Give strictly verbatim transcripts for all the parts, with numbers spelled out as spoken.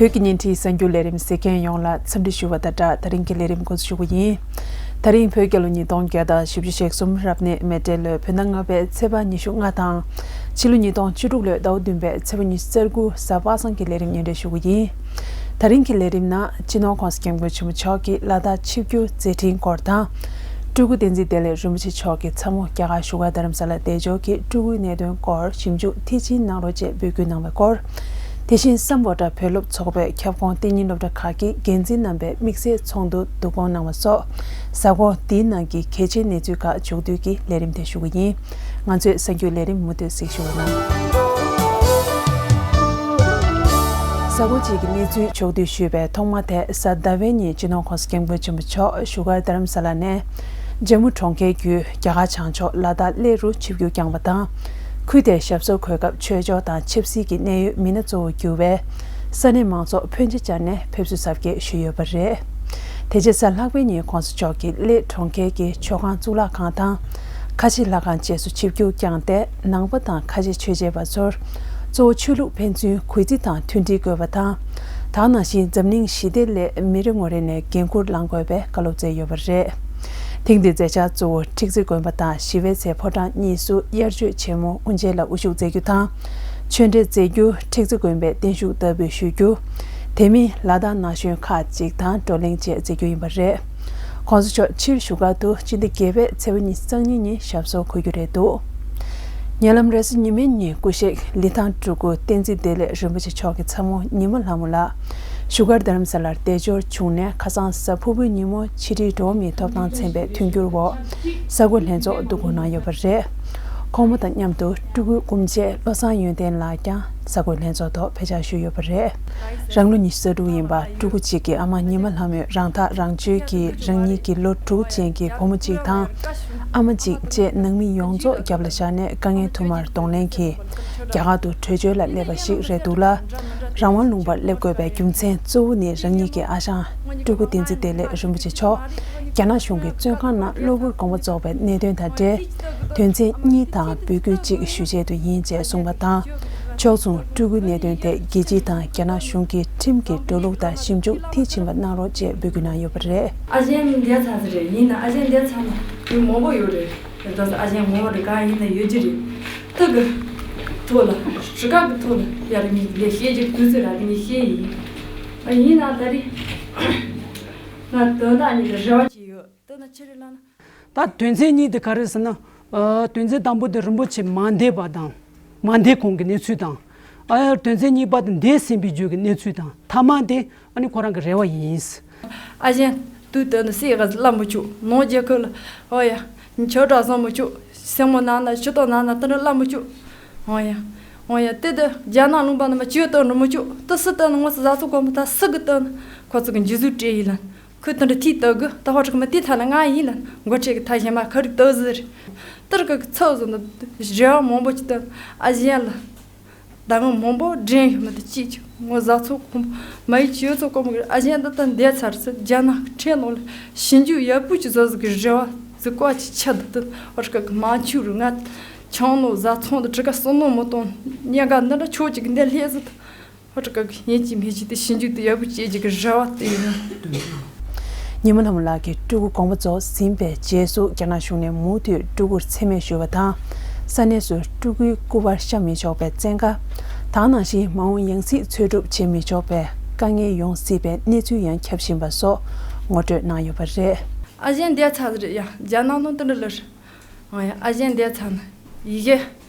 བོད་ཀྱི་བརྙན་འཕྲིན་གསར་འགྱུར་ལས་རིམ་གཟིགས་མཁན་ཡོངས་ལ་འཚམས་འདྲི་ཞུ་བ་དང་སྦྲགས། ད་རིང་གི་ལས་རིམ་འགོ་འཛུགས་ཞུ་གི་ཡིན། ད་རིང་བོད་རྒྱལ་ལོ་ཉིས་སྟོང་བརྒྱ་དང་བཞི་བཅུ་ཞེ་གསུམ་རབ་གནས་མེ་སྤྲེལ་ལོའི་བོད་ཟླ་ལྔ་པའི་ཚེས་པ་ཉི་ཤུ་ལྔ་དང་། ཕྱི་ལོ་ཉིས་སྟོང་བཅུ་དྲུག་ལོའི་ཟླ་བ་བདུན་པའི་ཚེས་པ་ཉི་ཤུ་རྩ་དགུ་གཟའ་པ་སངས་ཀྱི་ལས་རིམ་སྙན་སྒྲོན་ཞུ་གི་ཡིན། ད་རིང་གི་ལས་རིམ་ནང་སྤྱི་ནོར་༸གོང་ས་༸སྐྱབས་མགོན་ཆེན་པོ་མཆོག་གིས་ལ་དྭགས་ཆིབས་བསྒྱུར་མཛད་འཕྲིན་སྐོར་དང་། སྤྲུལ་སྐུ་བསྟན་འཛིན་བདེ་ལེགས་རིན་པོ་ཆེ་མཆོག་གིས་མཚན་མོ་རྒྱ་གར་བཞུགས་སྒར་རྡ་རམ་ས་ལར་བསྡད་འབྱོར་གྱི་སྤྲུལ་སྐུའི་གནད་དོན་སྐོར་ཞིབ་འཇུག་མཐིལ་ཕྱིན་གནང་རོགས་ཅེས་འབོད་སྐུལ་གནང་བའི་སྐོར། དེ་བཞིན་སམ་བྷོ་ཊ་བོད་སློབ་ཚོགས་པའི་ཁྱབ་ཁོངས་གཏན་ཉིན་སློབ་གྲྭ་ཁག་གི་འགན་འཛིན་རྣམ་པས་དམིགས་བསལ་ཚོགས་འདུ་བསྡུ་སྐོང་གནང་བ་སོགས། གཟའ་འཁོར་འདིའི་ནང་གི་གལ་ཆེའི་གནས་ཚུལ་ཁག་མཇུག་བསྡུས་ཀྱིས་ལས་རིམ་དེ་ཞུ་གི་ཡིན། ང་ཚོས་གསར་འགྱུར་ལས་རིམ་མུ་མཐུད་གཟིགས་ཞུ་གནང་། གཟའ་འཁོར་གཅིག་གི་གནས་ཚུལ་མཇུག་བསྡུས་ཞུས་པའི་ཐོག་མ་དེ་གཟའ་ཟླ་བའི་ཉིན་སྤྱི་ནོར་༸གོང་ས་༸སྐྱབས་མགོན་ཆེན་པོ་མཆོག་བཞུགས་སྒར་རྡ་རམ་ས་ལ་ནས། ཇམ་མུ་གྲོང་ཁྱེར་བརྒྱུད་རྒྱ་གར་བྱང་ཕྱོགས་ལ་དྭགས་གླེ་རུ་ཆིབས་བསྒྱུར་བསྐྱངས་པ་དང་། ཁུལ་དེར་ཞབས་སོར་འཁོད་སྐབས་ཆོས་ཕྱོགས་དང་ཆབ་སྲིད་ཀྱི་གནད་ཡོད་མི་སྣ་གཙོ་བོ་གྱུར་བའི་ས་གནས་མང་ཚོགས་ཕོན་ཆེ་བཅར་ནས་ཕེབས་བསུ་གཟབ་རྒྱས་ཞུས་ཡོད་པ་རེད། དེ་རྗེས་གཟའ་ལྷག་པའི་ཉིན་༸གོང་ས་མཆོག་གིས་གླེ་གྲོང་ཁྱེར་གྱི་མཆོད་ཁང་གཙུག་ལག་ཁང་དང་། ཁ་ཆེ་ལྷ་ཁང་བཅས་སུ་ཆིབས་བསྒྱུར་བསྐྱངས་ཏེ། ནང་པ་དང་ཁ་ཆེ་ཆོས་བྱེད་པ་ཚོར་གཙོ་བོ་ཆོས་ལུགས་ཕན་ཚུན་གུས་བརྩི་དང་མཐུན་སྒྲིལ་དགོས་པ་དང་། དེ་ནང་བཞིན་འཛམ་གླིང་ཞི་བདེ་སླད་མི་རེ་ངོ་རེ་ནས་འགན་འཁུར་བླང་དགོས་པའི་བཀའ་སློབ་སྩལ་ཡོད་པ་རེད། ཐེངས་འདིའི་མཛད་འཆར་གཙོ་བོ་ཁྲི་རྩེ་དགོན་པ་དང་ཞི་བའི་ཚལ་ཕོ་བྲང་གཉིས་སུ་དབྱར་ཆོས་ཆེན་མོ་དབུ་འབྱེད་ལ་དབུ་བཞུགས་མཛད་རྒྱུ་དང་། ཆོས་འབྲེལ་མཛད་རྒྱུ། ཁྲི་རྩེ་དགོན་པའི་བརྟན་བཞུགས་བསྟར་འབུལ་ཞུ་རྒྱུ། དེ་མིན་ལ་དྭགས་ན་གཞོན་ཁག་ཅིག་དང་བགྲོ་གླེང་བཅས་མཛད་རྒྱུ་ཡིན་པ་རེད། ༸གོང་ས་མཆོག་ཕྱིར་བཞུགས་སྒར་དུ་སྤྱི་ཟླ་བརྒྱད་པའི་ཚེས་པ་ཉི་ཤུ་རྩ་གཉིས་ཉིན་ཞབས་སོར་འཁོད་རྒྱུ་རེད་འདུག་ཉེ་ལམ་རེས་གཟའ་ཉི་མའི་ཉིན་སྐུ་གཤེགས་ལི་ཐང་སྤྲུལ་སྐུ་བསྟན་འཛིན་བདེ་ལེགས་རིན་པོ་ཆེ་མཆོག་གི་ཚ་མོ་ཉི་མ་ལྷ་མོ་ལགས་བཞུགས་སྒར་རྡ་རམ་ས་ལར་བསྡད་འབྱོར་བྱུང་ནས། ཁ་སང་གཟའ་ཕུར་བུའི་ཉིན་མོ་ཕྱི་དྲིལ་འགྲོ་བ་མིའི་ཐོབ་ཐང་ཚན་པའི་མཐུན་འགྱུར་འོག་གསར་འགོད་ལྷན་ཚོགས་བསྡུ་སྐོང་གནང་ཡོད་པ་རེད། ཁོང་མོ་དང་མཉམ་དུ་སྤྲུལ་སྐུའི་སྐུ་མཆེད་བློ་བཟང་ཡོན་ཏན་ལགས་ཀྱང་གསར་འགོད་ལྷན་ཚོགས་ཐོག་ཕེབས་བཅར་ཞུས་ཡོད་པ་རེད། རང་ལོ་ཉི་ཤུ་རྩ་དྲུག་ཡིན་པ་སྤྲུལ་སྐུ་གཅིག་གི་ཨ་མ་ཉི་མ་ལྷ་མོས་རང་ཐག་རང་གཅོད་ཀྱིས་རང་ཉིད་ཀྱི་ལོ་དྲུག་ཅན་གྱི་བུ་མོ་གཅིག་དང་། ཨ་མ་གཅིག་བཅས་ནང་མི་ཡོངས་རྫོགས་རྒྱབ་ལ་བཞག་ནས་དཀའ་ངལ་དུ་མར་གདོང་ལེན་གྱིས་རྒྱ་གར་དུ་བྲོས་བྱོལ་ལ་སླེབས་པ་ཞིག་རེད་འདུག་ལ། རང་དབང་ལུང་པར་སླེབས་དགོས་པའི་རྒྱུ་མཚན་གཙོ་བོ་ནི་རང་ཉིད་ཀྱི་ཨ་ཞང་སྤྲུལ་སྐུ་བསྟན་འཛིན་བདེ་ལེགས་རིན་པོ་ཆེ་མཆོག་རྒྱ་ནག་གཞུང་གི་བཙོན་ཁང་ནང་གློ་བུར་དགོངས་པ་རྫོགས་པའི་གནད་དོན་དང་འབྲེལ། དོན་ཚན་གཉིས་དང་འབོད་སྐུལ་གཅིག་ཞུ་ཆེད་དུ་ཡིན་ཅེས་གསུངས་པ་དང་། ཕྱོགས་མཚུངས་སྤྲུལ་སྐུའི་གནད་དོན་ཐད་རྒྱལ་སྤྱི་དང་རྒྱ་ནག་གཞུང་གི་ཁྲིམས་ཀྱི་འགྲོ་ལུགས་ལྟར་ཞིབ་འཇུག་མཐིལ་ཕྱིན་པ་གནང་རོགས་ཅེས་འབོད་སྐུལ་གནང་ཡོད་པ་རེད། ཨ་ཞང་འདས་ཚར་ཟིག་རེད། ཡིན་ན་ཨ་ཞང་འདས་ཚར་ན་མི་མང་པོ་ཡོད་རེད། རེད་ད་ཟེར། ཨ་ཞང་མང་པོ་རེད། གང་ཡིན་ན་ཡོད་ཀྱི་རེད། ཐུག་གི་ཐུག་ལ་རི་ཁ་གི་ཐུག་ལ་ཡར་ངས་ལས་བཤད་རྒྱུ་དུས་ཚོད་རག་གི་ནས་བཤད་ཡིན། ཨ་ཡིན་ན་ད་རེས་ང་དོན་དག་གཉིས་ཀྱི་རེ་བ་ཅིག་ཡོད། དོན་དག་ཅི་རེད་ལབ་ན། ད་དོན་ཚན་གཉིས་དེ་ག་རེ་ཟེར་ན། ཨ། དོན་ཚན་དང་པོ་དེ་རིན་པོ་ཆེ་མ་འདས་པ་དང་། མ་འདས་གོང་གི་གནས་ཚུལ་དང་། ཨ། དོན་ཚན་གཉིས་པ་དེ་འདས་ཟིན་པའི་རྗེས་ཀྱི་གནས་ཚུལ་དང་། ཐ་མ་དེ་ཨ་ནི་ཁོ་རང་གི་རེ་བ་ཡིན། ཨ་ཞང་དུས་དོན་དུ་སྲིད་ག་ལ་མི་ཆོག་ནང་རྒྱལ་ཁབ་ལ། ཨོ་ཡ། ཆོས་གྲྭ་བཟང་མི་ཆོག་སེར་མོ་ནང་ན་ཕྱི་ཏོག་ནང་ན་དེ་འདྲ་ལ་མི་ཆོག་ཨོ་ཡ། ཨོ་ཡ། དེ་དུ་རྒྱ་ནག་ལུང་པ་ན་མ་ཆོས་དོན་རུ་མི་ཆོག་དུ་སུ་དོན་ནི་ངོ་སུ་བཟའ་ཚོ་གོ་མི་ད་སུ་གི་དོན་ཁོ་ཚོ་གི་འཇུ་བཟུང་སྤྲད་ཡིན་ལ། ཁོས་དེ་འདྲ་ཐིག་ལྟ་གི་ད་ཧོ་ཁྲག་མི་དེ་ཐ་ན་ང་ཡིན་ལ་མགོ་ཁྲེག་གི་ཐ་ཞེ་མ་ཁ་རིག་ལྟ་ཟེར། ཏིར་ཀ་གི་ཚབ་བཟོ་ན་རེ་བ་མང་པོ་ཅིག་ལྟ། ཨ་ཞང་ལ་ད་ང་མང་པོ་འདྲེན་ཡོད་མི་དེ་ཅིག་ཅིག་ངོ་བཟའ་ཚོ་ཁོམ་མ་ཡི་ཅི་ཡོད་ཚོ་ཀོ་མོ་གི་ཨ་ཞང་ད་ལྟ་འདས་ཚར་ཚེ་རྒྱ་ནག་གི་ཁྲེ་ནོ་ལ་ཞིབ་འཇུག་ཡག་པོ་ཅིག་བཟོ་ཟིག་གི་རེ་བ་ཟིག་ཀོ་ཅིག་ཆ་ད་ཏིར་ཧོ་ཁྲག་གི་མ་ཆུ་རུ་ང་ཆང་ནོ་བཟའ་ཚོང་དུ་ཁྲི་ཀ་སོ་ནོ་མོ་དང་ཉེ་ག་འདི་འདྲ་ཆོག་ཅིག་གི་འདི་ལྷས་ཟིག་ད། ཧོ་ཁྲག་གི་ཡིན་གཅིག་མིན་གཅིག་དེ་ཞིབ་འཇུག་དེ་ཡག་པོ་བྱེད་རྒྱུ་གི་རེ་བ་དེ་ཡིན། ཉི་མ་ལྷ་མོ་ལགས་ཀྱིས་སྤྲུལ་སྐུ་དགོངས་པ་རྫོགས་ཟིན་པའི་རྗེས་སུ་རྒྱ་ནག་གཞུང་ནས་མུ་མཐུད་སྤྲུལ་སྐུར་འཚེ་མེད་ཞུ་བ་དང་། ས་གནས་སུ་སྤྲུལ་སྐུའི་སྐུ་པར་ཤ་མི་ཆོག་པའི་བཙན་བཀའ། དེ་ནང་བཞིན་མ་འོངས་ཡང་སྲིད་འཚོལ་སྒྲུབ་བྱེད་མི་ཆོག་པའི་དཀའ་ངལ་ཡོང་སྲིད་པའི་གནས་ཚུལ་ཡང་ཁྱབ་བཞིན་པ་སོགས་ངོ་སྤྲོད་གནང་ཡོད་པ་རེད། ཨ་ཞང་འདས་ཚར་རེད་ཡ། རྒྱ་ནག་ནང་དུ་འདྲ་ལ་རེད། ཨ་ཡ། ཨ་ཞང་འདས་ཚར་ན་ཡི་གེ་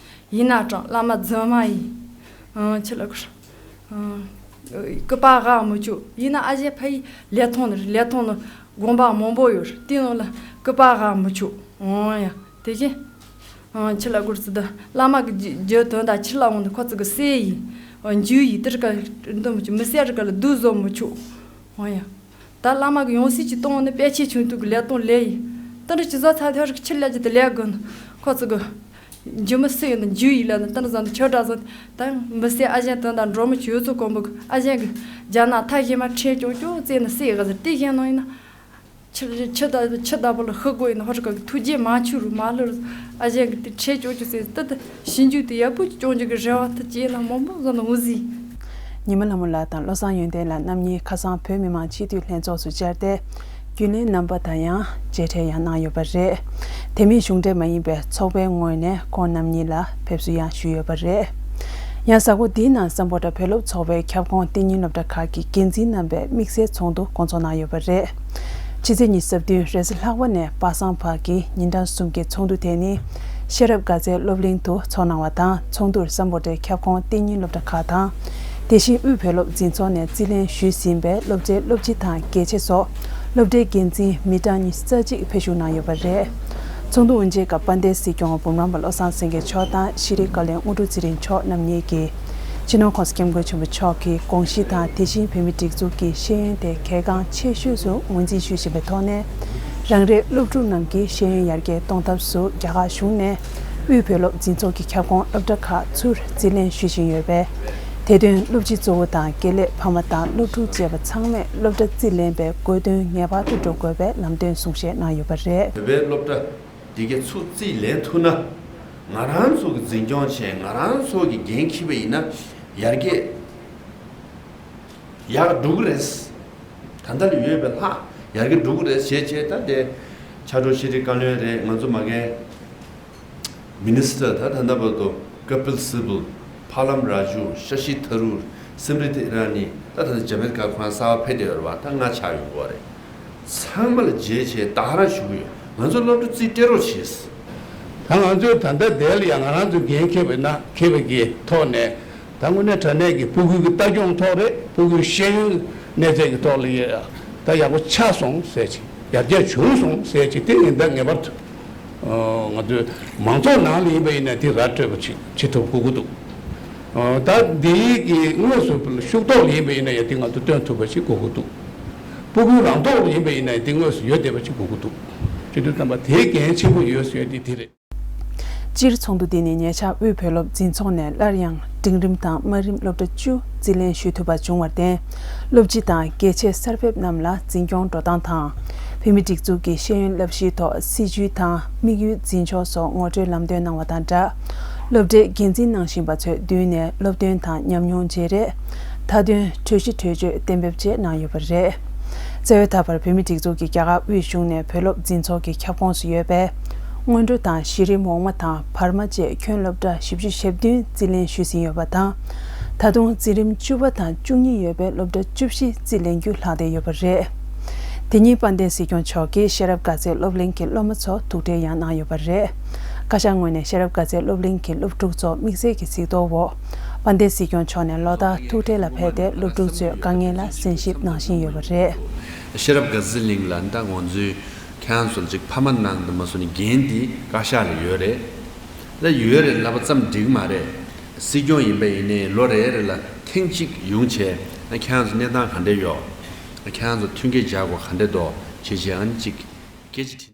ཡིན་ན་གྲངས་བླ་མ་རྫུན་མ་ཡིན། ཨང་། ཆི་ལ་གུར། ཨང་། སྐུ་པར་ཧ་མི་ཆོག་ཡིན་ན་ཨ་ཞང་ཕ་ཡི་ལས་ཐོང་ནི་རེད། ལས་ཐོང་ནི་དགོན་པ་མང་པོ་ཡོད་རེད། དེ་ནང་ལ་སྐུ་པར་ཧ་མི་ཆོག་ཨང་ཡ། དེ་བཞིན། ཨང་། ཆི་ལ་གུར་ཙི་ད་བླ་མ་གི་རྒྱུ་དོན་དག་ཕྱི་ལ་འོང་དུ་ཁོ་ཚོ་གི་སྲས་ཡིན། འཇུ་ཡིན་དེར་ཀ་འདུ་མི་ཆོག་མི་སྲས་རི་ཀ་ལ་སྡུག་བཟོ་མི་ཆོག་ཨང་ཡ། ད་བླ་མ་གི་ཡང་སྲིད་ཅིག་གཏོང་ནི་དཔེ་ཆའི་ཆུང་དུ་གི་ལས་གཏོང་ལས་ཡིན། ད་འདྲ་ཅི་བཟོ་ཚ་ཐོས་རིག་ཕྱིར་ལས་ཀྱི་དེ་ལས་དགོས་ན་ཁོ་ཚོ་གི་འཇུ་མི་སྲིད་ཡོད་ན་འཇུ་ཡིན་ལ་ནི་ད་འདྲ་བཟོ་ནི་ཆོས་གྲྭ་བཟོ་ད་མི་སྲིད། ཨ་ཞང་དོན་དག་འགྲོ་མི་ཆོག་ཡོད་ཚོ་གོམ་པོ་གི་ཨ་ཞང་གི་རྒྱ་ནག་ཐ་ཞེ་མ་ཁྲེལ་ཅོག་ཅོག་བཙལ་ནི་སྲིད་ག་ཟེར་དེ་བཞིན་ནོ་ཡིན་ན། ཆི་ཆི་ད་ཆི་ད་པོ་ལ་ཤི་དགོས་ཡིན་ན་ཧོ་ཧྲི་ཀ་གི་ཐུགས་རྗེ་མ་ཆུ་རུ་མ་ལྷུར། ཨ་ཞང་གི་དེ་ཁྲེལ་ཅོག་ཅོག་བཙལ་ད་ད་ཞིབ་འཇུག་དེ་ཡག་པོ་ཅིག་སྐྱོང་རྒྱུ་གི་རེ་བ་ད་བྱས་ན་མང་པོ་བཟོ་ན་འུ་ཟིག་ཉི་མ་ལྷ་མོ་ལགས་དང་བློ་བཟང་ཡོན་ཏན་ལགས་རྣམ་གཉིས་ཁ་སང་བོད་མི་མང་སྤྱི་འཐུས་ལྷན་ཚོགས་སུ་བཅར་ཏེ། རྒྱུན་ལས་རྣམ་པ་དང་ཡང་མཇལ་འཕྲད་ཡང་གནང་ཡོད་པ་རེད། དེ་མིན་གཞུང་འབྲེལ་མ་ཡིན་པའི་ཚོགས་པའི་ངོས་ནས་ཁོང་རྣམ་གཉིས་ལ་ཕེབས་བསུ་ཡང་ཞུས་ཡོད་པ་རེད། ཡང་གཟའ་འཁོར་འདིའི་ནང་སམ་བྷོ་ཊ་བོད་སློབ་ཚོགས་པའི་ཁྱབ་ཁོངས་གཏན་ཉིན་སློབ་གྲྭ་ཁག་གི་འགན་འཛིན་རྣམ་པས་དམིགས་བསལ་ཚོགས་འདུ་སྐོང་ཚོགས་གནང་ཡོད་པ་རེད། ཕྱི་ཚེས་ཉི་ཤུ་རྩ་བདུན་རེས་གཟའ་ལྷག་པ་ནས་པ་སངས་བར་གྱི་ཉིན་གྲངས་གསུམ་གྱི་ཚོགས་འདུ་དེ་ནི་ཤེས་རབ་དགའ་ཚལ་སློབ་གླིང་དུ་འཚོགས་གནང་བ་དང་། ཚོགས་འདུར་སམ་བྷོ་ཊའི་ཁྱབ་ཁོངས་གཏན་ཉིན་སློབ་གྲྭ་ཁག་དང་། དེ་བཞིན་དབུས་བོད་སློབ་འཛིན་ཚོགས་ནས་རྩིས་ལེན་ཞུས་ཟིན་པའི་སློབ་གྲྭའི་སློབ་སྤྱི་དང་དགེ་ཆེ་སོགས་སློབ་གྲྭའི་འགན་འཛིན་མི་གྲངས་ཉི་ཤུ་རྩ་གཅིག་ཕེབས་ཞུགས་གནང་ཡོད་པ་རེད། ཚོགས་འདུ་དབུ་འབྱེད་སྐབས་དཔལ་ལྡན་སྲིད་སྐྱོང་འོག་འབུམ་རམས་པ་བློ་བཟང་སེང་གེ་མཆོག་དང་ཤེས་རིག་བཀའ་བློན་དངོས་གྲུབ་ཚེ་རིང་མཆོག་རྣམ་གཉིས་ཀྱིས་སྤྱི་ནོར་༸གོང་ས་༸སྐྱབས་མགོན་ཆེན་པོ་མཆོག་གི་དགོངས་གཞི་དང་དེ་བཞིན་བོད་མིའི་སྒྲིག་འཛུགས་ཀྱི་ཤེས་ཡོན་དེ་གལ་འགངས་ཆེ་ཤོས་སུ་ངོས་འཛིན་ཞུ་བཞིན་པའི་ཐོག་ནས། རང་རེའི་སློབ་ཕྲུག་རྣམས་ཀྱི་ཤེས་ཡོན་ཡར་རྒྱས་གཏོང་ཐབས་སུ་རྒྱ་གར་གཞུང་ནས་དབུས་བོད་སློབ་འཛིན་ཚོགས་ཀྱི་ཁྱབ་ཁོངས་སློབ་གྲྭ་ཁག་ཚུར་རྩིས་ལེན་ཞུ་བཞིན་ཡོད་པས། དེ་དོན་སློབ་སྤྱི་གཙོ་བོ་དང་དགེ་ལས་ཕ་མ་དང་སློབ་ཕྲུག་བཅས་པ་ཚང་མས་སློབ་གྲྭ་རྩིས་ལེན་པའི་དགོས་དོན་ངེས་པར་དུ་འགྲོ་དགོས་པའི་ལམ་སྟོན་གསུང་བཤད་གནང་ཡོད་པ་རེད། བོད་པའི་སློབ་གྲྭ་འདི་གའི་ཚུར་རྩིས་ལེན་ཐུབ་ན། ང་རང་ཚོ་གི་འཛིན་སྐྱོང་བྱས། ང་རང་ཚོ་གི་འགན་འཁྱེར་བ་ཡིན་ན་ཡར་རྒྱས་ཡག་འགྲོ་གི་རེད། ད་ལྟ་ལ་ཡོད་པའི་ལྷག་ཡར་རྒྱས་འགྲོ་གི་རེད་ཟེར་བྱས། ད་དེ་ཕྱག་སྦྲེལ་ཤེས་རིག་བཀའ་བློན་རེད། ང་ཚོ་མ་གའི་མི་ནི་སི་ཊར་ད་ད་ལྟ་བར་དུ་ཀ་པིལ་སིབལ། ཕ་ལམ་རཱ་ཇུ། ཤ་ཤི་ཐ་རུར། སིམ་རི་ཐི་ཨི་ར་ནི། ད་ད་ལྟ་ཇ་མེ་ཀ་ཁོ་རང་གསར་པ་ཕེབས་བསྡད་ཡོད་རེད་པ། ད་ལྔ་ཆགས་ཡོང་གི་རེད། ཚང་མ་ལ་མཇལ་བྱས་ད་ག་རང་ཞུ་གི་ཡོད། ང་ཚོ་སློབ་གྲྭ་རྩིས་སྤྲད་རོགས་བྱས། ད་ང་ཚོས་ད་ལྟ་དེ་ལ་ཡང་ང་རང་ཚོས་འགན་འཁྱེར་བ་ན་འཁྱེར་བ་གི་ཐོག་ནས། ད་དངོས་གནས་དྲང་གནས་ཀྱི་ཕྲུ་གུ་གི་ལྟ་སྐྱོང་ཐོག་རེད། ཕྲུ་གུའི་ཤེས་ཡོན་གནས་ཚད་ཀྱི་ཐོག་ལ་ཡ་ད་ཡག་པོ་ཆགས་སོང་ཟེར་ཅིག་ཡར་རྒྱས་བྱུང་སོང་ཟེར་ཅིག་དེ་ཡིན་ད་ངེས་པར་དུ། ཨ། ང་ཚོའི་མང་ཚོགས་ནང་ལ་ཡིན་པ་ཡིན་ན་དེ་ར་སྤྲོད་པ་ཅིག་བྱེད་ཐུབ་དགོས་ཀྱི་འདུག་ཨ། ད་འདི་གི་དངོས་སུ་ཤུགས་ཐོག་ལ་ཡིན་པ་ཡིན་ན་ཡ་དེ་ང་ཚོ་སྟོན་ཐུབ་པ་ཅིག་དགོས་ཀྱི་འདུག་ཕྲུ་གུའི་རང་རྟོགས་ལ་ཡིན་པ་ཡིན་ན་དེ་དངོས་སུ་ཡོད་བསྡད་པ་ཅིག་དགོས་ཀྱི་འདུག་སྤྱི་འཐུས་རྣམ་པ་དེའི་འགན་ཆེན་པོ་ཡོད་ཟེར་དེ་དེ་རེད། སྤྱིར་ཚོགས་འདུ་འདི་ནི་ཉེ་ཆར་དབུས་བོད་སློབ་འཛིན་ཚོགས་ནས་སླར་ཡང་འབྲིང་རིམ་དང་དམའ་རིམ་སློབ་གྲྭ་བཅུ་རྩིས་ལེན་ཞུ་ཐུབ་པ་བྱུང་བར་བརྟེན། སློབ་སྤྱི་དང་དགེ་ཆེ་གསར་ཕེབས་རྣམས་ལ་འཛིན་སྐྱོང་འགྲོ་སྟངས་དང་། བོད་མིའི་སྒྲིག་འཛུགས་ཀྱི་ཤེས་ཡོན་བསླབ་གཞིའི་ཐོག་སྲིད་ཇུས་དང་དམིགས་ཡུལ་འཛིན་ཕྱོགས་སོགས་ངོ་སྤྲོད་ལམ་སྟོན་གནང་བ་དང་སྦྲགས། སློབ་གྲྭའི་འགན་འཛིན་གནང་བཞིན་པ་ཚོས་མདུན་ནས་སློབ་སྟོན་དང་ཉམས་མྱོང་བརྗེ་རེས། མཐའ་དོན་གྲོས་གཞི་གྲོས་ཆོད་གཏན་འབེབས་བཅས་གནང་ཡོད་པ་རེད། རྩ་བའི་ད་བར་བོད་མིའི་སྒྲིག་འཛུགས་ཀྱི་རྒྱ་གར་དབུས་གཞུང་ནས་བོད་སློབ་འཛིན་ཚོགས་ཀྱི་ཁྱབ་ཁོངས་སུ་ཡོད་པའི་སྔོན་འགྲོ་དང་གཞི་རིམ་འོག་མ་དང་བར་མ་བཅས་ཁྱོན་སློབ་གྲྭ་བཞི་བཅུ་ཞེ་བདུན་རྩིས་ལེན་ཞུས་ཟིན་ཡོད་པ་དང་། ད་དུང་འཛིན་རིམ་བཅུ་པ་དང་བཅུ་གཉིས་ཡོད་པའི་སློབ་གྲྭ་བཅུ་བཞི་རྩིས་ལེན་རྒྱུ་ལྷག་བསྡད་ཡོད་པ་རེད། དེ་ཉིན་དཔལ་ལྡན་སྲིད་སྐྱོང་མཆོག་གིས་ཤེས་རབ་དགའ་ཚལ་སློབ་གླིང་གི་སློབ་མ་ཚོར་ཐུག་འཕྲད་ཡང་གནང་ཡོད་པ་རེད། བཀའ་ཤག་ངོས་ནས་ཤེས་རབ་དགའ་ཚལ་སློབ་གླིང་གི་སློབ་ཕྲུག་ཚོར་དམིགས་བསལ་གྱི་གཟིགས་རྟོག་འོག་དཔལ་ལྡན་སྲིད་སྐྱོང་མཆོག་ནས་ལོ་ལྟར་ཐུག་འཕྲད་ལ་ཕེབས་ཏེ་སློབ་ཕྲུག་ཚོའི་དཀའ་ངལ་ལ་གསན་ཞིབ་གནང་བཞིན་ཡོད་པ་རེད། ཤེས་རབ་དགའ་ཚལ་གླིང་ལ་ད་ང་ཚོའི་ཁྱེད་རང་ཚོ་ལ་ཅིག་ཕ་མ་ནང་དུ་མ་སོང་ནས་འགན་འདི་བཀའ་ཤག་ལ་ཡོད་རེད། ད་ཡོད་རེད་ལབ་པ་ཙམ་འགྲིག་མ་རེད། སྲིད་སྐྱོང་ཡིན་པ་ཡིན་ནའི་ལོ་རེ་རེ་ལ་ཐེངས་གཅིག་ཡོང་བྱས། ད་ཁྱེད་རང་ཚོ་གནས་སྟངས་ག་འདྲ་ཡོད། ཁྱེད་རང་ཚོ་མཐུན་རྐྱེན་སྦྱར་དགོས་ག་འདྲ་འདུག་བྱས་བྱས་ཨ་ནི་གཅིག་སྐད་ཆ་དྲིས།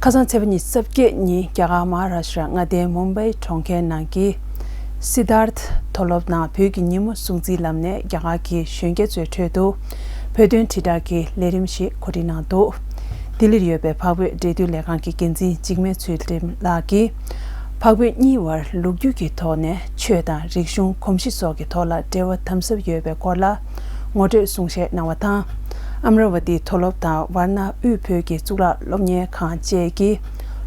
ཁ་སང་ཚེས་པ་ཉི་ཤུ་རྩ་བརྒྱད་ཉིན་རྒྱ་གར་མ་ཧཱ་རཱ་ཤྲ་མངའ་སྡེའི་མུམ་བྷའི་གྲོང་ཁྱེར་ནང་གི་སི་དཱརྠ་མཐོ་སློབ་ནང་བོད་ཀྱི་ཉིན་མོ་སྲུང་བརྩིའི་ལམ་ནས་རྒྱ་གར་གྱི་གཞོན་སྐྱེས་ཚོའི་ཁྲོད་དུ་བོད་དོན་དྲིལ་བསྒྲགས་ཀྱི་ལས་རིམ་ཞིག་གོ་སྒྲིག་གནང་འདུག་ལྡི་ལིར་ཡོད་པའི་འཕགས་བོད་འབྲེལ་མཐུད་ལས་ཁང་གི་འགན་འཛིན་འཇིགས་མེད་ཚུལ་ཁྲིམས་ལགས་ཀྱིས། འཕགས་བོད་གཉིས་བར་ལོ་རྒྱུས་ཀྱི་ཐོག་ནས་ཆོས་དང་རིག་གཞུང་གོམས་གཤིས་སོགས་ཀྱི་ཐོག་ལ་འབྲེལ་བ་དམ་ཟབ་ཡོད་པའི་སྐོར་ལ་ངོ་སྤྲོད་གསུང་བཤད་གནང་བ་དང་། ཨམ་ར་ཝ་ཏི་མཐོ་སློབ་དང་ཝར་ཎ་དབུས་བོད་ཀྱི་གཙུག་ལག་སློབ་གཉེར་ཁང་བཅས་ཀྱི་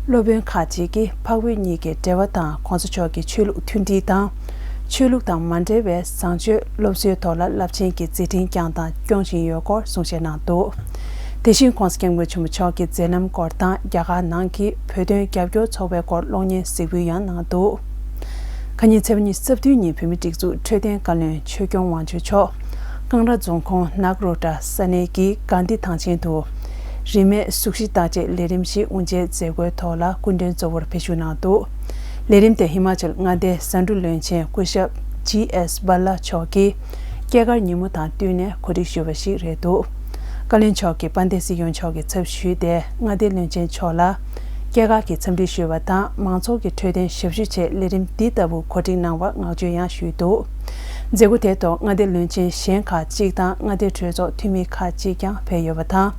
སློབ་དཔོན་ཁག་ཅིག་གིས་འཕགས་བོད་གཉིས་ཀྱི་འབྲེལ་བ་དང་གོང་ས་མཆོག་གི་ཆོས་ལུགས་མཐུན་སྒྲིལ་དང་། ཆོས་ལུགས་དང་མ་འབྲེལ་བའི་བཟང་སྤྱོད་སློབ་གསོའི་ཐོག་ལ་རླབས་ཆེན་གྱི་མཛད་འཕྲིན་བསྐྱངས་དང་སྐྱོང་བཞིན་ཡོད་སྐོར་གསུང་བཤད་གནང་འདུག་དེ་བཞིན་༸གོང་ས་༸སྐྱབས་མགོན་ཆེན་པོ་མཆོག་གི་མཛད་རྣམ་སྐོར་དང་རྒྱ་གར་ནང་གི་བོད་དོན་རྒྱབ་སྐྱོར་ཚོགས་པའི་སྐོར་གློག་བརྙན་གཟིགས་འབུལ་ཡང་གནང་འདུག་ཁ་ཉིན་ཚེས་པ་ཉི་ཤུ་རྩ་བདུན་ཉིན་བོད་མིའི་སྒྲིག་འཛུགས་འཕྲོད་བསྟེན་བཀའ་བློན་ཆོས་སྐྱོང་དབང་ཕྱུག་མཆོག་ཀང་ར་རྫོང་ཁོངས་ནག་རོ་ཊ་ས་གནས་ཀྱི་དགའ་ལྡན་ཐང་ཆེན་དུ་རིན་མེད་གཟུགས་གཞི་བརྟག་དཔྱད་ལས་རིམ་ཞིག་དབུ་འབྱེད་མཛད་སྒོའི་ཐོག་ལ་སྐུ་མགྲོན་གཙོ་བོར་ཕེབས་བཞུགས་གནང་འདུག་ལས་རིམ་དེ་ཧི་མ་ཅལ་མངའ་སྡེའི་ཟ་འབྲུ་བློན་ཆེན་སྐུ་ཞབས་ཇི་ཨེས་བྷ་ལ་མཆོག་གིས་སྐྱེས་སྐར་ཉིན་མོ་དང་བསྟུན་ནས་གོ་སྒྲིག་ཞུས་པ་ཞིག་རེད་འདུག་བཀའ་བློན་མཆོག་གིས་དཔལ་ལྡན་སྲིད་སྐྱོང་མཆོག་གི་ཚབ་ཞུས་ཏེ་མངའ་སྡེ་བློན་ཆེན་མཆོག་ལ་སྐྱེས་སྐར་གྱི་འཚམས་འདྲི་ཞུས་པ་དང་། མང་ཚོགས་ཀྱི་འཕྲོད་བསྟེན་ཞབས་ཞུ་ཆེད་ལས་རིམ་འདི་ལྟ་བུ་གོ་སྒྲིག་གནང་བར་བསྔགས་བརྗོད་ཡང་ཞུས་འདུག་མཛད་སྒོ་དེའི་ཐོག་མངའ་སྡེ་བློན་ཆེན་གཞན་ཁག་ཅིག་དང་མངའ་སྡེ་གྲོས་ཚོགས་འཐུས་མི་ཁག་ཅིག་ཀྱང་ཕེབས་ཡོད་པ་དང་།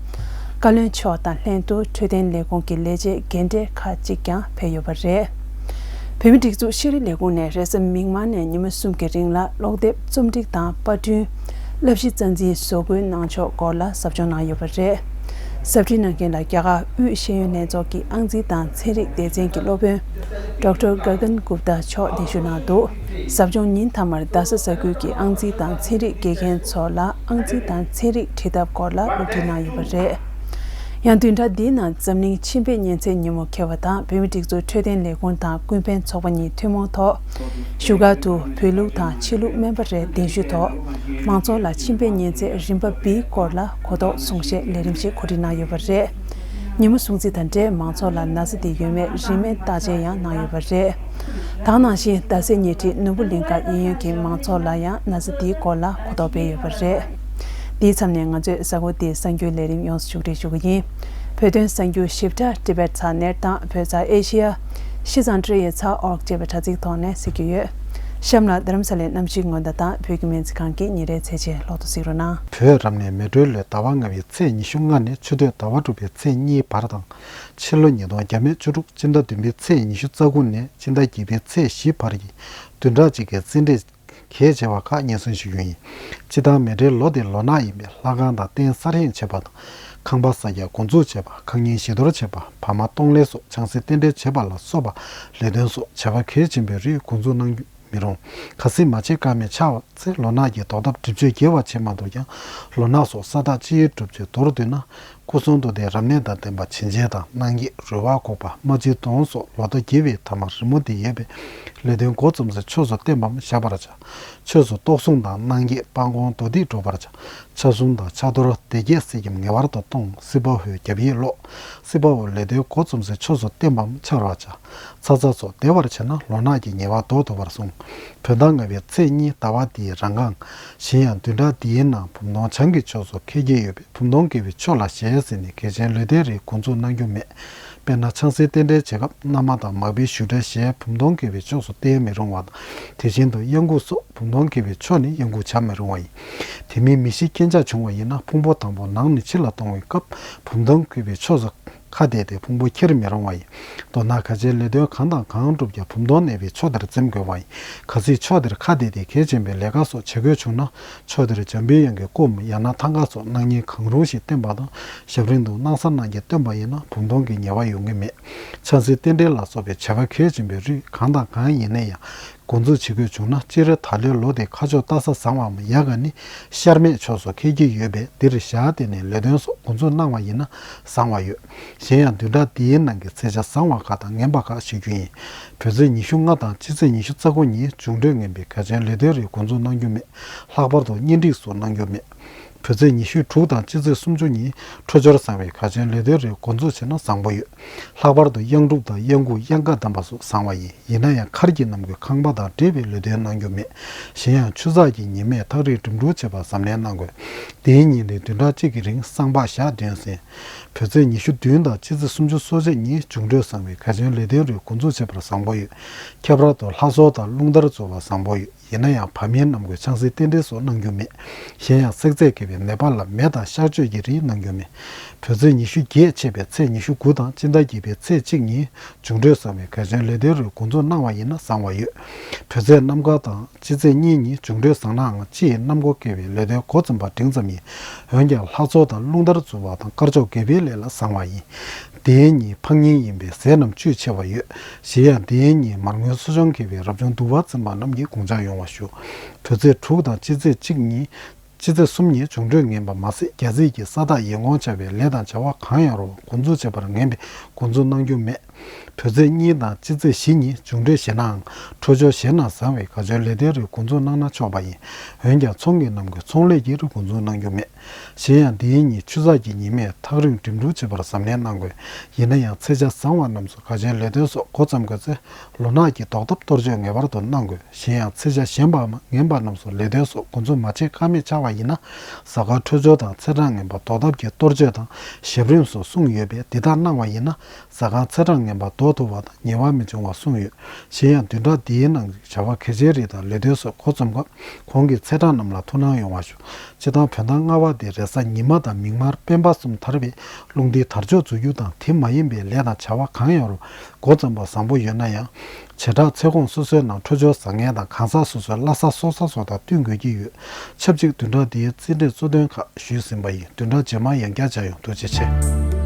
བཀའ་བློན་མཆོག་དང་ལྷན་དུ་འཕྲོད་བསྟེན་ལས་ཁུངས་ཀྱི་ལས་བྱེད་རྒན་གྲས་ཁག་ཅིག་ཀྱང་ཕེབས་ཡོད་པ་རེད། བོད་མིའི་སྒྲིག་འཛུགས་ཤེས་རིག་ལས་ཁུངས་ནས་རེས་གཟའ་མིག་དམར་ནས་ཉིན་མོ་གསུམ་གྱི་རིང་ལ་ཀློག་དེབ། རྩོམ་སྒྲིག་དང་པར་སྐྲུན། བསླབ་གཞི་རྩ་འཛིན་བཟོ་བཀོད་གནང་ཕྱོགས་སྐོར་ལ་ཟབ་སྦྱོང་གནང་ཡོད་པ་རེད། ཟབ་ཁྲིད་གནང་མཁན་ལ་རྒྱ་གར་དབུས་ཤེས་ཡོན་ལྷན་ཚོགས་ཀྱི་ཨང་རྩིས་དང་ཚན་རིག་སྡེ་ཚན་གྱི་སློབ་དཔོན་ཌོག་ཊར་ག་གན་གུབ་ཏཱ་མཆོག་གདན་ཞུ་གནང་འདུག་ཟབ་སྦྱོང་ཉིན་མཐའ་མར་རྡ་ས་ས་ཁུལ་གྱི་ཨང་རྩིས་དང་ཚན་རིག་དགེ་རྒན་ཚོ་ལ་ཨང་རྩིས་དང་ཚན་རིག་ཁྲིད་ཐབས་སྐོར་ལ་སློབ་ཁྲིད་གནང་ཡོད་པ་རེད། ཡང་བདུན་ཕྲག་འདིའི་ནང་འཛམ་གླིང་མཆིན་པའི་གཉན་ཚད་ཉིན་མོ་འཁེལ་བ་དང་། བོད་མིའི་སྒྲིག་འཛུགས་འཕྲོད་བསྟེན་ལས་ཁུངས་དང་ཀུན་ཕན་ཚོགས་པ་གཉིས་ཐུན་མོང་ཐོག་བཞུགས་སྒར་དུ་བོད་ལུགས་དང་ཕྱི་ལུགས་སྨན་པ་རེ་གདན་ཞུའི་ཐོག་མང་ཚོགས་ལ་མཆིན་པའི་གཉན་ཚད་རིམ་པ་བིའི་སྐོར་ལ་གོ་རྟོགས་གསུང་བཤད་ལས་རིམ་ཞིག་གོ་སྒྲིག་གནང་ཡོད་པ་རེད། ཉིན་མོ་སྲུང་བརྩི་དང་འབྲེལ་མང་ཚོགས་ལ་ན་ཚ་དེ་ཡོད་མེད་རིན་མེད་བརྟག་དཔྱད་ཡང་གནང་ཡོད་པ་རེད། ད་ག་ནང་བཞིན་རྡ་སའི་ཉེ་འཁྲིས་ནོར་བུ་གླིང་ཁ་གཡས་གཡོན་གྱི་མང་ཚོགས་ལ་ཡང་ན་ཚ་དེའི་སྐོར་ལ་གོ་རྟོགས་སྤེལ་ཡོད་པ་རེད། དེའི་མཚམས་ནས་ང་ཚོས་གཟའ་འཁོར་འདིའི་གསར་འགྱུར་ལས་རིམ་ཡོངས་སུ་མཇུག་སྒྲིལ་ཞུ་གི་ཡིན། བོད་དོན་གསར་འགྱུར་ཞིབ་ཕྲ་ཊི་བེཊ་ཚགས་ནེཊ་དང་བོད་ཚགས་ཨེ་ཤི་ཡ། ཤིས་ཨན་ཏྲེ་ཡའི་ཚགས་ཨོར་ཅེས་པའི་དྲ་ཚིགས་ཐོག་ནས་གཟིགས་རྒྱུ་ཡོད། གཤམ་ལ་རྡ་རམ་ས་ལའི་གནམ་གཤིས་སྔོན་བརྡ་དང་བོད་ཀྱི་སྨན་རྩིས་ཁང་གི་ཉིན་རེའི་ཚད་ཆེན་ཀློག་ཐུབ་གཟིགས་རོགས་གནང་། བོད་རབ་གནས་མེ་སྤྲེལ་ལོའི་ཟླ་བ་ལྔ་པའི་ཚེས་ཉི་ཤུ་ལྔ་ནས་ཆུ་སྟོད་ཟླ་བ་དྲུག་པའི་ཚེས་གཉིས་བར་དང་། ཕྱི་ལོ་ཉིས་སྟོང་བརྒྱ་མེད་བཅུ་དྲུག་སྤྱི་ཟླ་བདུན་པའི་ཚེས་ཉི་ཤུ་རྩ་དགུ་ནས་སྤྱི་ཟླ་བརྒྱད་པའི་ཚེས་བཞི་བར་གྱི་བདུན་ཕྲག་གཅིག་གི་རྩེད་འགྲན་གལ་ཆེ་བ་ཁག་སྙན་སེང་ཞུ་རྒྱུ་ཡིན། སྤྱིར་བཏང་མེ་སྤྲེལ་ལོ་འདིའི་ལོ་ནག་ཡིན་པས་ལྷ་ཁང་དང་རྟེན་གསར་བཞེངས་བྱེད་པ་དང་། ཁང་པ་གསར་རྒྱག་འགོ་འཛུགས་བྱེད་པ། ཁང་རྙིང་བཞི་གཏོར་བྱེད་པ། བར་མ་གཏོང་ལེན་སོགས་ཆང་སའི་རྟེན་འབྲེལ་བྱེད་པ་ལ་སོགས་པ་ལས་དོན་སོགས་བྱ་བ་གལ་ཆེན་པོའི་རིགས་འགོ་འཛུགས་གནང་རྒྱུ་མི་རུང་། གལ་སྲིད་མ་བྱེད་ཀ་མེད་ཆགས་པ་ཚེ་ལོ་ནག་གི་ཟློག་ཐབས་སྒྲིབ་སྦྱོར་དགེ་བ་བྱེད་མ་ཐུབ་ཀྱང་། ལོ་ནག་སོགས་ས་བདག་སྤྱི་བོའི་སྒྲུབ་མཆོད་མདོར་བསྡུས་ན། སྐུ་གསུང་ཐུགས་ལྡན་རབ་གནས་དང་ལྡན་པ་བྱིན་ཆེན་དང་གནང་སྐྱེས་རོལ་བ་འགུགས་པ་རྨ་རྩིས་གདོན་སོགས་ལོ་ཟླ་དགེ་བའི་ཐ་མ་རི་མོ་འདི་ཡོད་པས་ལས་དོན་འགོ་རྩོམ་སའི་ཕྱོགས་སུ་བརྟན་པའམ་བཞག་པར་བྱ། ཕྱོགས་སུ་གཏོར་སྲུང་དང་གནང་སྐྱེས་དཔལ་མགོན་རྡོ་ཏིག་སྒྲུབ་པར་བྱ། ཕྱག་ཟུང་དང་ཕྱག་རྡོར་སྡེ་བརྒྱད་གསེར་སྐྱེམས་ངེས་པར་དུ་གཏོང་། སྲིད་པ་འོད་རྒྱབ་ཡིག་ཀློག། སྲིད་པ་འོད་ལས་དོན་འགོ་རྩོམ་སའི་ཕྱོགས་སུ་བརྟན་པའམ་འཆར་བར་བྱ། ཚ་ཚ་སོགས་བདེ་བར་བྱས་ན་ལོ་ནག་གི་ཉེས་པ་ཟློག་ཐུབ་པར་གསུངས། བོད་ཟླ་ལྔ་པའི་ཚེས་གཉིས་ཟླ་བ་འདིའི་རང་རྐང་། གཞན་ཡང་བདུན་ཕྲག་འདིའི་ནང་བུམ་སྟོང་བྱང་གི་ཕྱོགས་སུ་འཁེལ་གྱི་ཡོད་པས་བུམ་སྟོང་འགེབས་པའི་ཕྱོགས་ལ་ཞལ་གཟིགས་ནས་གལ་ཆེན་ལུས་རྟེན་རིགས་འགོ་འཛུགས་གནང་རྒྱུ་མེད། དཔེར་ན་ཆང་སའི་རྟེན་འབྲེལ་བྱེད་སྐབས་མནའ་མ་དང་མར་པའི་བཞུགས་གྲལ་ཞལ་བུམ་སྟོང་འགེབས་པའི་ཕྱོགས་སུ་བསྟན་མི་རུང་བ་དང་། དེ་བཞིན་དུ་གཡང་འགུགས་སོགས་བུམ་སྟོང་འགེབས་པའི་ཕྱོགས་ནས་གཡང་འགུགས་བྱ་མི་རུང་བ་ཡིན། དེ་མིན་མི་ཤི་རྐྱེན་ཆག་བྱུང་བ་ཡིན་ན་ཕུང་པོ་དང་པོ་ནང་ནས་ཕྱི་ལ་གཏོང་བའི་སྐབས་བུམ་སྟོང་འགེབས་པའི་ཕྱོགས་སུ་ཁ་གཏད་དེ་ཕུང་པོ་འཁྱེར་མི་རུང་བ་ཡིན། མདོར་ན་གལ་ཆེན་ལས་དོན་གང་དང་གང་བསྒྲུབ་ཀྱང་བུམ་སྟོང་གནས་པའི་ཕྱོགས་དེར་འཛེམ་དགོས་པ་ཡིན། གལ་སྲིད་ཕྱོགས་དེར་ཁ་གཏད་དེ་གལ་ཆེན་པོའི་ལས་ཀ་སོགས་བྱེད་དགོས་བྱུང་ན། ཕྱོགས་དེར་འཇམ་པའི་དབྱངས་ཀྱི་སྐུའམ་ཡང་ན་ཐང་ག་སོགས་གནང་བརྙན་གང་རུང་ཞིག་བསྟན་པ་དང་། ཞབས་རིམ་དུ་སྣང་གསར་རྣམས་ཀྱིས་སྟོན་པ་ཡིན་ན་བུམ་སྟོང་གི་ཉེས་པ་ཡོང་གི་མེད། ཆང་སའི་རྟེན་འབྲེལ་ལ་སོགས་པའི་བྱ་བ་གལ་ཆེན་པོའི་རིགས་གང་དང་གང་ཡིན་ན་ཡང་། འགོ་འཛུགས་བྱེད་དགོས་བྱུང་ན། སྤྱིར་ད་ལོའི་ལོ་དེའི་ཁ་ཕྱོགས་ལྟ་ས་བཟང་བའམ་ཡག་ག་ནི་ཤར་སྨད་ཕྱོགས་སུ་འཁེལ་གྱི་ཡོད་པས་འདིར་ཞལ་གཏད་ནས་ལས་དོན་སོགས་འགོ་འཛུགས་གནང་བ་ཡིན་ན་བཟང་བ་ཡོད། གཞན་ཡང་བདུན་ཕྲག་འདིའི་ནང་གི་ཚེས་ཆ་བཟང་བ་ཁག་དང་ངན་པ་ཁག་ཞུ་རྒྱུ་ཡིན། བོད་ཚེས་ཉི་ཤུ་ལྔ་དང་སྤྱི་ཚེས་ཉི་ཤུ་རྩ་དགུ་ཉིན་འབྱུང་འཕྲོད་ངན་པའི་གལ་ཆེན་ལས་དོན་རིགས་འགོ་འཛུགས་གནང་རྒྱུ་མེད། ལྷག་པར་དུ་གཉེན་སྒྲིག་སོགས་གནང་རྒྱུ་མེད། བོད་ཚེས་ཉི་ཤུ་དྲུག་དང་སྤྱི་ཚེས་སུམ་ཅུ་ཉིན་འཕྲོད་སྦྱོར་བཟང་བའི་གལ་ཆེན་ལས་དོན་རིགས་འགོ་འཛུགས་བྱས་ན་བཟང་པོ་ཡོད། ལྷག་པར་དུ་གཡང་སྒྲུབ་དང་གཡང་འགུགས་གཡང་ཁ་བསྡམས་པ་སོགས་བཟང་བ་ཡིན། ཡིན་ན་ཡང་མཁར་གྱི་ནམ་གྱི་ཁང་པ་དང་འབྲེལ་བའི་ལས་དོན་གནང་རྒྱུ་མེད། གཞན་ཡང་ཆུ་ཚགས་ཀྱི་ཉི་མས་ཐག་རིང་འགྲིམ་འགྲུལ་བྱེད་པར་གཟབ་ནན་གནང་དགོས། དེའི་ཉིན་རེའི་བདུན་ཕྲག་གཅིག་གི་རིང་གསང་སྤགས་ཞག་བདུན་ཟིན། བོད་ཚེས་ཉི་ཤུ་བདུན་དང་སྤྱི་ཚེས་སུམ་ཅུ་སོ་གཅིག་ཉིན་འབྱུང་འཕྲོད་བཟང་བའི་གལ་ཆེན་ལས་དོན་རིགས་འགོ་འཛུགས་བྱེད་པར་བཟང་པོ་ཡོད། ཁྱད་པར་དུ་ལྷ་གསོལ་དང་རླུང་རྟར་འཛུལ་བ་བཟང་པོ་ཡོད། ཡིན་ན་ཡང་བབ་སྨན་ནམ་གྱི་ཆང་སའི་རྟེན་འབྲེལ་སོགས་གནང་རྒྱུ་མེད། གཞན་ཡང་བསྲེག་རྫས་བཀལ་བའི་ནད་པ་ལ་མེ་དང་གཤག་བཅོས་ཀྱི་རིགས་གནང་རྒྱུ་མེད། བོད་ཚེས་ཉི་ཤུ་བརྒྱད་ཆད་པའི་ཚེས་ཉི་ཤུ་དགུ་དང་སྤྱི་ཟླ་བརྒྱད་པའི་ཚེས་གཅིག་ཉིན་འབྱུང་འཕྲོད་བཟང་བའི་གལ་ཆེན་ལས་དོན་རིགས་འགོ་འཛུགས་གནང་བ་ཡིན་ན་བཟང་བ་ཡོད། བོད་ཚེས་གནམ་གང་དང་སྤྱི་ཚེས་གཉིས་ཉིན་འབྱུང་འཕྲོད་བཟང་ནའང་སྤྱི་ཡི་གནམ་སྒོ་བཀལ་བའི་ལས་དོན་འགོ་རྩོམ་པ་འབྲིང་ཙམ་ཡིན། འོན་ཀྱང་ལྷ་གསོལ་དང་རླུང་རྟར་འཛུལ་བ་དང་དཀར་ཕྱོགས་འགེབས་པའི་ལས་ལ་བཟང་བ་ཡིན། དེའི་ཉིན་ཕག་ཉིན་ཡིན་པས་ཟས་རྣམས་བཅུད་ཆེ་བ་ཡོད། གཞན་ཡང་དེའི་ཉིན་མར་ངོའི་གསོ་སྦྱོང་མཁས་པའི་རབ་བྱུང་འདུལ་བ་འཛིན་པ་རྣམས་ཀྱིས་དགོངས་འཆར་ཡོང་བ་ཞུ། བོད་ཚེས་དྲུག་དང་སྤྱི་ཚེས་གཅིག་ཉིན། སྤྱི་ཚེས་གསུམ་ཉིན་འབྱུང་འཕྲོད་ངན་པ་མ་ཟད་རྒྱ་རྩིས་ཀྱི་ས་བདག་ཡིད་འོང་བྱ་བའི་ལས་དང་བྱ་བ་གང་ཡང་རུང་འགོ་འཛུགས་བྱེད་པར་ངན་པས་འགོ་འཛུགས་གནང་རྒྱུ་མེད། བོད་ཚེས་གཉིས་དང་སྤྱི་ཚེས་བཞི་ཉིན་འབྱུང་འཕྲོད་ཞན་ནའང་འཕྲོད་སྦྱོར་ཞན་ན་བཟང་བའི་གལ་ཆེན་ལས་དོན་རིགས་འགོ་འཛུགས་གནང་ན་ཆོག་པ་ཡིན། འོན་ཀྱང་ཚོང་གི་ནམ་གྱི་ཚོང་ལས་ཀྱི་རིགས་འགོ་འཛུགས་གནང་རྒྱུ་མེད། གཞན་ཡང་འདིའི་ཉིན་ཆུ་ཚགས་ཀྱི་ཉི་མས་ཐག་རིང་འགྲིམ་འགྲུལ་བྱེད་པར་གཟབ་ནན་གནང་དགོས། ཡིན་ན་ཡང་ཚེས་ཆ་བཟང་བ་རྣམས་སུ་གལ་ཆེན་ལས་དོན་སོགས་འགོ་བརྩམ་དགོས་ཚེ། ལོ་ནག་གི་ཟློག་ཐབས་གཏོར་བཅོས་ངེས་པར་དུ་གནང་དགོས། གཞན་ཡང་ཚེས་ཆ་གཞན་པའམ་ངན་པ་རྣམས་སུ་ལས་དོན་སོགས་འགོ་འཛུགས་མ་བྱས་ཀ་མེད་ཆགས་པ་ཡིན་ན། གཟའ་སྐར་འཕྲོད་སྦྱོར་དང་ཚེས་གྲངས་ངན་པ་ཟློག་ཐབས་ཀྱི་གཏོར་བཅོས་དང་ཞབས་རིམ་སོགས་གསུངས་ཡོད་པས་འདི་དག་གནང་བ་ཡིན་ན། གཟའ་སྐར་ཚེས་གྲངས་ ངན་པ་ཟློག་ཐུབ་པ་དང་ཉེས་པ་མི་འབྱུང་བ་གསུངས་ཡོད། གཞན་ཡང་བདུན་ཕྲག་འདིའི་ནང་གི་བྱ་བ་གལ་ཆེའི་རིགས་དང་ལས་དོན་སོགས་འགོ་རྩོམ་སྐབས་གོང་གི་ཚེས་གྲངས་རྣམས་ལ་ཐུགས་སྣང་ཡོང་བ་ཞུ། སྤྱིར་བཏང་བོད་ཟླ་ལྔ་པ་འདི་རེས་གཟའ་ཉི་མ་དང་མིག་དམར་སྤེན་པ་གསུམ་ཐར་པའི་རླུང་རྟའི་དར་ལྕོག་འཛུགས་རྒྱུ་དང་དེ་མ་ཡིན་པའི་ལས་དང་བྱ་བ་གང་ཡང་རུང་འགོ་རྩོམ་པར་བཟང་པོ་ཡོད་ན་ཡང་། བྱེ་བྲག་ཚེ་གོང་སོ་སོའི་ནང་འཕྲོད་སྦྱོར་བཟང་ངན་དང་གང་ཟག་སོ་སོའི་བླ་གཟའ་སྲོག་གཟའ་སོགས་དང་བསྟུན་དགོས་ཀྱི་ཡོད། ཆབས་ཅིག་བདུན་ཕྲག་འདིའི་རྩིས་འབྲས་གཙོ་དོན་ཁག་ཞུས་ཟིན་པ་ཡིན། བདུན་ཕྲག་རྗེས་མར་ཡང་བསྐྱར་མཇལ་ཡོང་། ཐུགས་རྗེ་ཆེ།